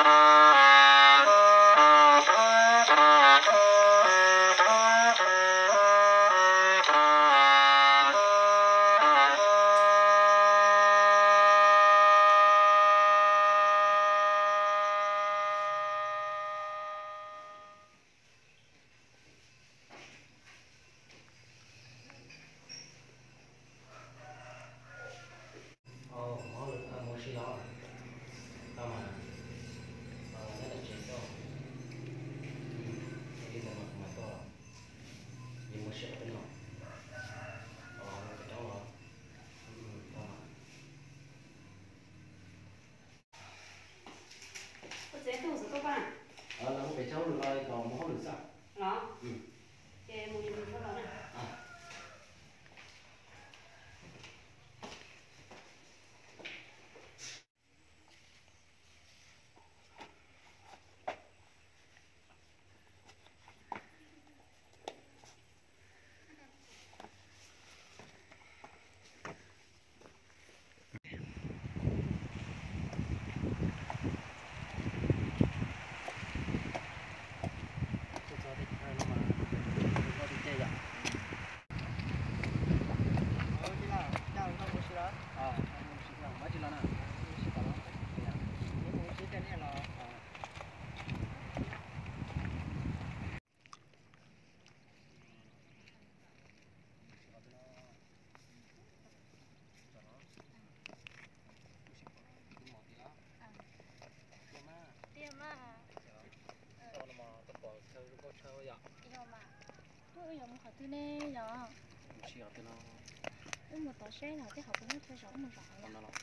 Ua tsev tug xwb koj pa. Los mus pem tshab hauj lwm los kom mus hauj lwm xwb. Los? Ces mus yus mus tshab los na. Tiag mas. Yog mas. Wb yuav mus qhov twg ne yom? Wb mus tom seb no, tej qhov puas muaj chaw zov, wb mus zov qhov no los.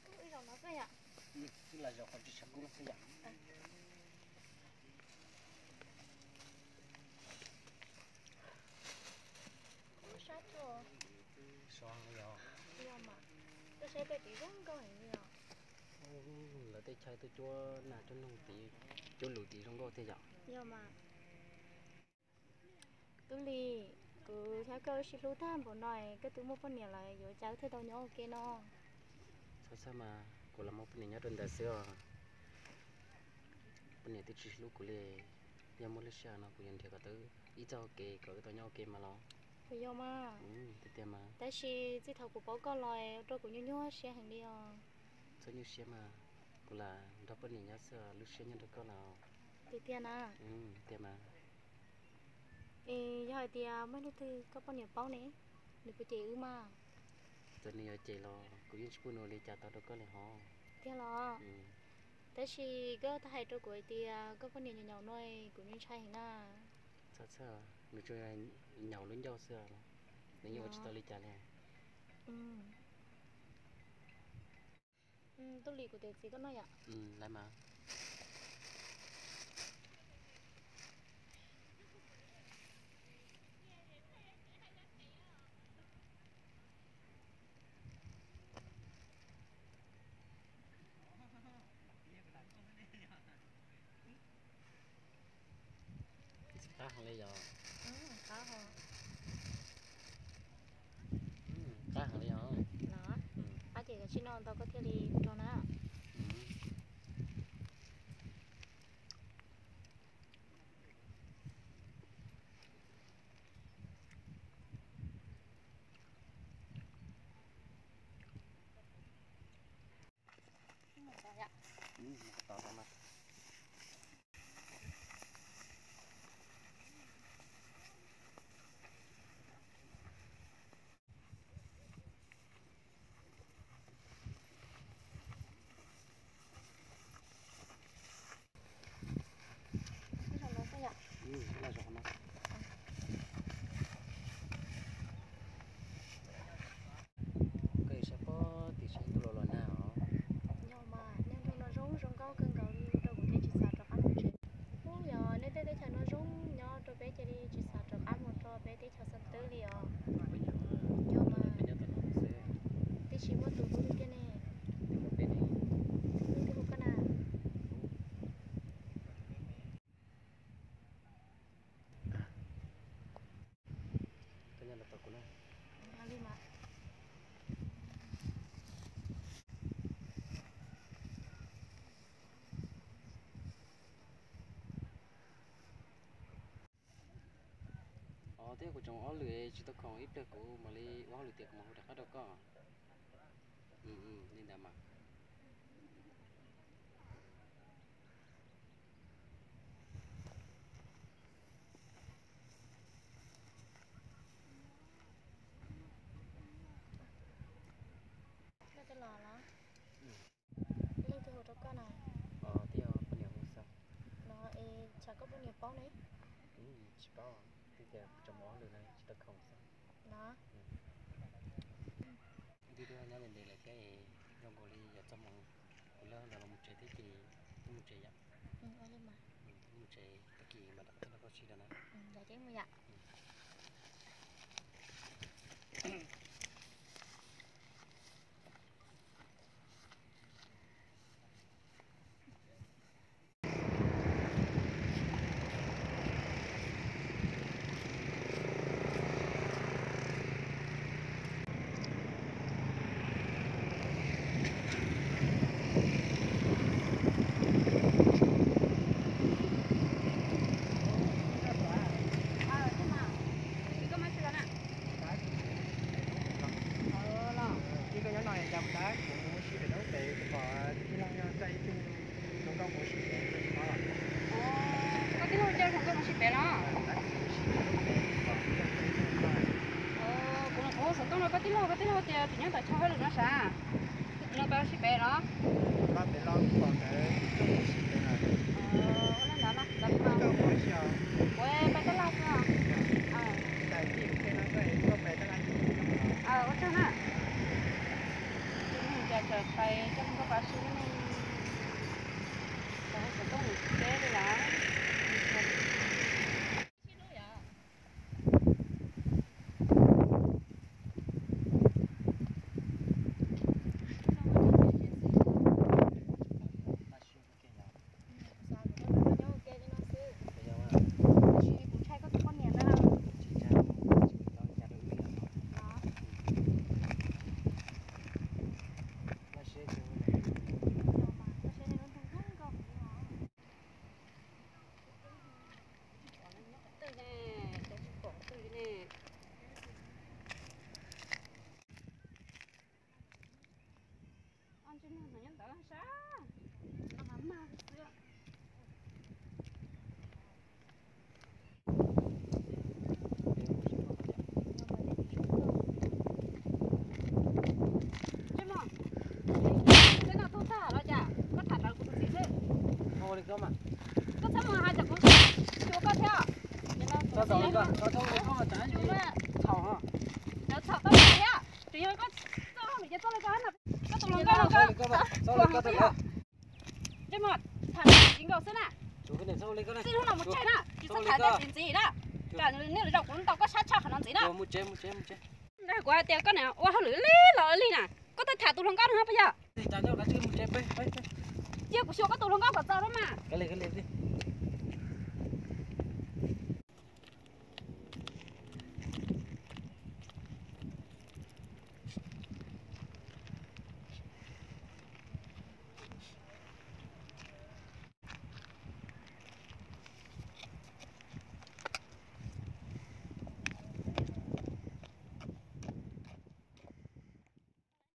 Wb zaum no xwb yom? Wb los zaum qhov tsis tshav kub no xwb yom? Sab tsuas. Sov heev li os. Yog mas. Koj saib tej tid zoo nkauj heev li os. Lawv tej chaw tuaj cuab nas cuab noog tid, cuab lus tid zoo nkauj tiag yom? Yog mas. Tub Lis, kuv thiab koj wb sib hlub tag npaum no, koj twb muaj poj niam lawm yuav cas wb thiaj tau nyob ua ke no? Txhob txhawj mas, kuv los muaj poj niam nyob rau ntawd xwb os. Poj niam twb tsis hlub kuv li, yog muaj lub sij hawm no kuv yuav nrhiav kom tau ib txoj hau kev kom wb tau nyob ua ke mas los. Puas yog mas? Tiag tiag mas. Tab sis txij thaum kuv paub koj los rau kuv nyuaj nyuaj siab heev li os. Txhob nyuaj siab mas, kuv lam nrog poj niam nyob xwb, lub siab nyob nrog koj lawm. Tiag tiag na? Tiag mas. Es yog hais tias muaj ib hnub twg koj poj niam paub ne, nws puas cem wb mas? Txawm nws yuav cem los kuv yeej tsis pub nws ua li cas tau rau koj li hos. Tiag los? Tab sis koj twb hais rau kuv hais tias koj poj niam nyaum nyaum no, kuv ntshai heev na. Txhob txhawj, nws tsuas nyaum lub ncauj xwb, nws yeej ua tsis tau li cas li. Tub Lis, kuv tes txiv koj noj yom? Lawv mas. Qab heev li yom? Qab heev li os. Qab ces kav tsij noj ntau koj thiaj li rog na. Koj yuav saib pob tim saib ntuj los los nag os. Yog mas, nag ntuj no zoo zoo nkauj kawg nkaus li. Twb yog kuv tseem ua hauj lwm tsis tau khoom, ib pliag kuv mam li ua hauj lwm tiav kuv mam hu rov qab rau koj. Li ntawd mas. Koj twb los los? Leej twg hu rau koj na? Twb yog poj niam hu xwb. Los es tsam koj poj niam paub ne? Tsis paub, twb tias kuv tseem ua hauj lwm no tsis tau khoom xwb. Los. Twb nyob ntev ntev lawm thiab, zoo nkaus li yuav txog hmo kuv lawb ntawd los mus tsev thiab ces twb mus tsev yom. Mus tsev tag kis mam rov qab nrog koj sib rau na. Ces koj nyob no cas kuv tab kuv mus sib pem Noob Pem kuv pom tij laug yog coj ib tug hluas nkauj mus sib pem tsis mob los? Koj tij laug coj hluas nkauj mus sib pem los? Kuv los kuv xov tooj rau koj tij laug, koj tij laug tias tseem nyob tom chaw hauj lwm no sav. Tus no tau sib pem los? Pem los pom nkawd tuaj mus sib pem lawm. Ua li ntawd mas, ua peb tab laj xwb. Tais tij kuv qhia no koj tuaj pem tab laj. Ua tsaug na. Ces neeg cas txawm pais coj nkauj pab sib ne. Tau xov tooj mus teb li lawm. Twb ne, cov tsis pom twb li ne. Ob ntsej muag no nyob ntawd sab, no mas mag xwb. Ntsej muag, twb no tub tag los cas koj tham rawv kuv tus txiv xwb. Koj txhob mus hais tias kuv xyuas koj thiab. Txhaum, txhaum koj thiab. Tseem yog koj txoj hauj lwm ces txoj li koj no, koj tus hluas nkauj no koj. Ntsej muag, tham tsis nkauj xwb na. Txij hnub no mus tseg na, tsis txhob tham tej txiv ntxiv na. Tsam nej zaum kuv ntau koj sab tshaj qhov no ntxiv na. Kuv hais tias koj niam ua hauj lwm li los li na, koj tau tham tus hluas nkauj no puas yog? Cia kuv xyuas koj tus hluas nkauj kom txaus na mas.